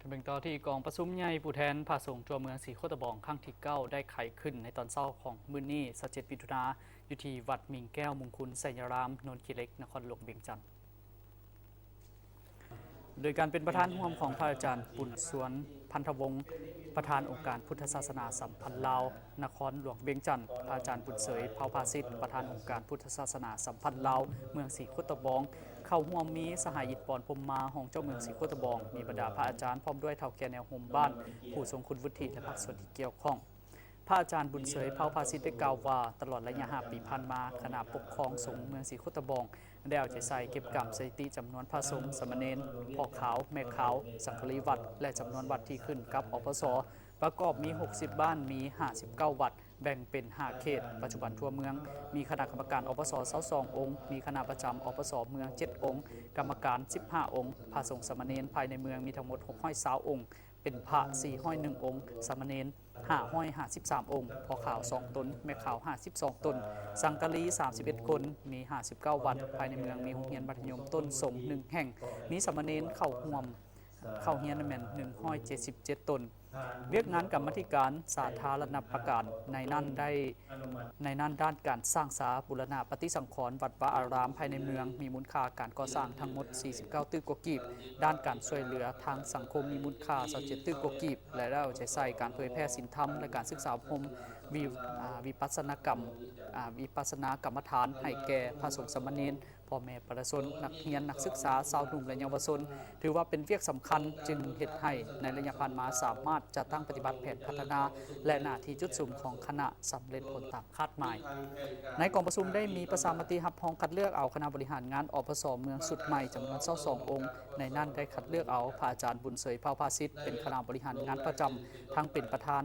ເບິ່ງຕໍ່ທີ່ກອງປະຊຸມໃຫຍ່ຜູ້ແທນພະສົງທົ່ວເມືອງສີໂຄດຕະບອງຄັ້ງທີເກົ້າ ໄດ້ໄຂຂຶ້ນໃນຕອນເຊົ້າຂອງມື້ນີ້ ຊາວເຈັດ ມິຖຸນາ ຢູ່ທີ່ວັດມິງແກ້ວມຸງຄຸນໄຊຍາລາມ ໂນນຂີ້ເຫຼັກ ນະຄອນຫຼວງວຽງຈັນ. ໂດຍການເປັນປະທານຮ່ວມຂອງພະອາຈານບຸນສວນ ພັນທະວົງ ປະທານອົງການພຸດທະສາສະໜາສຳພັນລາວ ນະຄອນຫຼວງວຽງຈັນ, ພະອາຈານບຸນເສີຍ ເພົາພາສິດ ປະທານອົງການພຸດທະສາສະໜາສຳພັນລາວ ເມືອງສີໂຄດຕະບອງ, ເຂົ້າຮ່ວມມີສະຫາຍ ອິດປອນ ພົມມາ ຮອງເຈົ້າເມືອງສີໂຄດຕະບອງ, ມີບັນດາພະອາຈານ ພ້ອມດ້ວຍເຖົ້າແກ່ແນວໂຮມບ້ານ, ຜູ້ຊົງຄຸນວຸດທິ ແລະ ພາກສ່ວນທີ່ກ່ຽວຂ້ອງ. ພະອາຈານບຸນເສີຍ ເພົາພາສິດ ໄດ້ກ່າວວ່າ ຕະຫຼອດໄລຍະຫ້າປີຜ່ານມາ, ຄະນະປົກຄອງສົງເມືອງສີໂຄດຕະບອງ ໄດ້ເອົາໃຈໃສ່ເກັບກຳສະຖິຕິຈຳນວນພະສົງ, ສາມະເນນ, ພໍ່ຂາວ, ແມ່ຂາວ, ສັງກະລີວັດ ແລະ ຈຳນວນວັດທີ່ຂຶ້ນກັບ ອພສ, ປະກອບມີຫົກສິບບ້ານ, ມີຫ້າສິບເກົ້າວັດ, ແບ່ງເປັນຫ້າເຂດ. ປັດຈຸບັນທົ່ວເມືອງມີຄະນະກຳມະການ ອພສ ຊາວສອງອົງ, ມີຄະນະປະຈຳ ອພສ ເມືອງເຈັດອົງ, ກຳມະການສິບຫ້າອົງ, ພະສົງສາມະເນນພາຍໃນເມືອງມີທັງໝົດຫົກຮ້ອຍຊາວອົງ, ເປັນພະສີ່ຮ້ອຍໜຶ່ງອົງ, ສາມະເນນຫ້າຮ້ອຍຫ້າສິບສາມອົງ, ພໍ່ຂາວສອງຕົນ, ແມ່ຂາວຫ້າສິບສອງຕົນ, ສັງກະລີສາມສິບເອັດຄົນ, ມີຫ້າສິບເກົ້າວັດ, ພາຍໃນເມືອງມີໂຮງຮຽນມັດທະຍົມຕົ້ນສົງໜຶ່ງແຫ່ງ, ມີສາມະເນນເຂົ້າຮ່ວມ ເຂົ້າຮຽນແມ່ນໜຶ່ງຮ້ອຍເຈັດສິບເຈັດຕົນ. ວຽກງານກຳມາທິການສາທາລະນະປະການໃນນັ້ນໄດ້ ໃນນັ້ນດ້ານການສ້າງສາບູລະນະປະຕິສັງຂອນວັດວາອາຣາມພາຍໃນເມືອງ ມີມູນຄ່າການກໍ່ສ້າງທັງໝົດສີ່ສິບເກົ້າຕື້ກວ່າກີບ, ດ້ານການຊ່ວຍເຫຼືອທາງສັງຄົມມີມູນຄ່າຊາວເຈັດຕື້ກວ່າກີບ ແລະ ໄດ້ເອົາໃຈໃສ່ການເຜີຍແຜ່ສິນທຳ ແລະ ການສຶກສາອົບຮົມວິ ອາ ວິປັດສະນາກຳ ອາ ວິປັດສະນາກຳມະຖານໃຫ້ແກ່ພະສົງສາມະເນນ ພໍ່ແມ່ປະຊາຊົນ, ນັກຮຽນ, ນັກສຶກສາ, ຊາວໜຸ່ມ ແລະ ເຍົາວະຊົນ, ຖືວ່າເປັນວຽກສຳຄັນ, ຈຶ່ງເຮັດໃຫ້ໃນໄລຍະຜ່ານມາສາມາດຈັດຕັ້ງປະຕິບັດແຜນພັດທະນາ ແລະ ໜ້າທີ່ຈຸດສຸມຂອງຄະນະສຳເລັດຜົນຕາມຄາດໝາຍ. ໃນກອງປະຊຸມໄດ້ມີປະຊາມະຕິຮັບຮອງຄັດເລືອກເອົາຄະນະບໍລິຫານງານ ອພສ ເມືອງຊຸດໃໝ່ຈຳນວນຊາວສອງອົງ, ໃນນັ້ນໄດ້ຄັດເລືອກເອົາພະອາຈານບຸນເສີຍ ເພົາພາສິດ ເປັນຄະນະບໍລິຫານງານປະຈຳ, ທັງເປັນປະທານ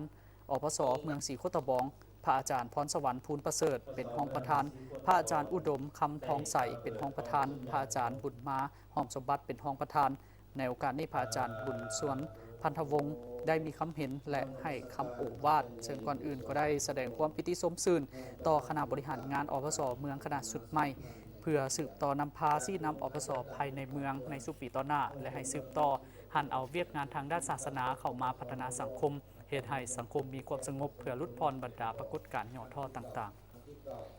ອພສ ເມືອງສີໂຄດຕະບອງ, ພະອາຈານພອນສະຫວັນ ພູນປະເສີດ ເປັນຮອງປະທານ, ພະອາຈານອຸດົມ ຄຳທອງໃສ ເປັນຮອງປະທານ, ພະອາຈານບຸນມາ ຫອມສົມບັດ ເປັນຮອງປະທານ. ໃນໂອກາດນີ້ ພະອາຈານບຸນສວນ ພັນທະວົງ ໄດ້ມີຄຳເຫັນ ແລະ ໃຫ້ຄຳໂອວາດ, ເຊິ່ງກ່ອນອື່ນກໍໄດ້ສະແດງຄວາມປິຕິຊົມຊື່ນຕໍ່ຄະນະບໍລິຫານງານ ອພສ ເມືອງຄະນະຊຸດໃໝ່ ເພື່ອສືບຕໍ່ນຳພາຊີ້ນຳ ອພສ ພາຍໃນເມືອງໃນສູ່ປີຕໍ່ໜ້າ ແລະ ໃຫ້ສືບຕໍ່ຫັນເອົາວຽກງານທາງດ້ານສາສະໜາເຂົ້າມາພັດທະນາສັງຄົມ, ເຮັດໃຫ້ສັງຄົມມີຄວາມສະຫງົບ ເພື່ອຫຼຸດຜ່ອນບັນດາປາກົດການຫຍໍ້ທໍ້ຕ່າງໆ.